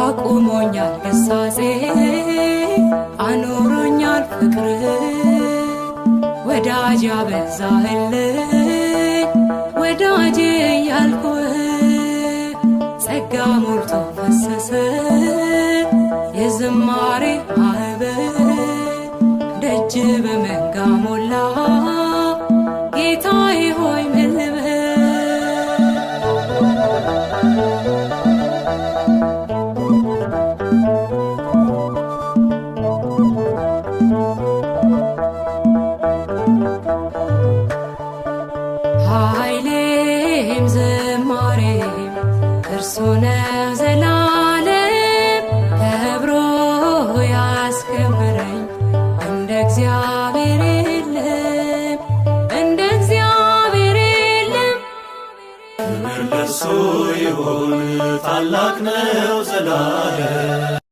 አቁሞኛል ግሳጼ አኑሮኛል ፍቅር ወዳጅ ያበዛህልኝ ወዳጅ እያልኩህ ጸጋ ሞልቶ ፈሰሰ የዝማሬ ማዕበል ደጅ በመንጋ ሞላ ጌታዬ ሆይ ምን ልበል? ኃይሌም ዝማሬም እርሱ ነው ዘላለም ከብሮ ያስከበረኝ እንደ እግዚአብሔር የለም፣ እንደ እግዚአብሔር የለም። ክብር ለእርሱ ይሁን ታላቅ ነው ዘላለም።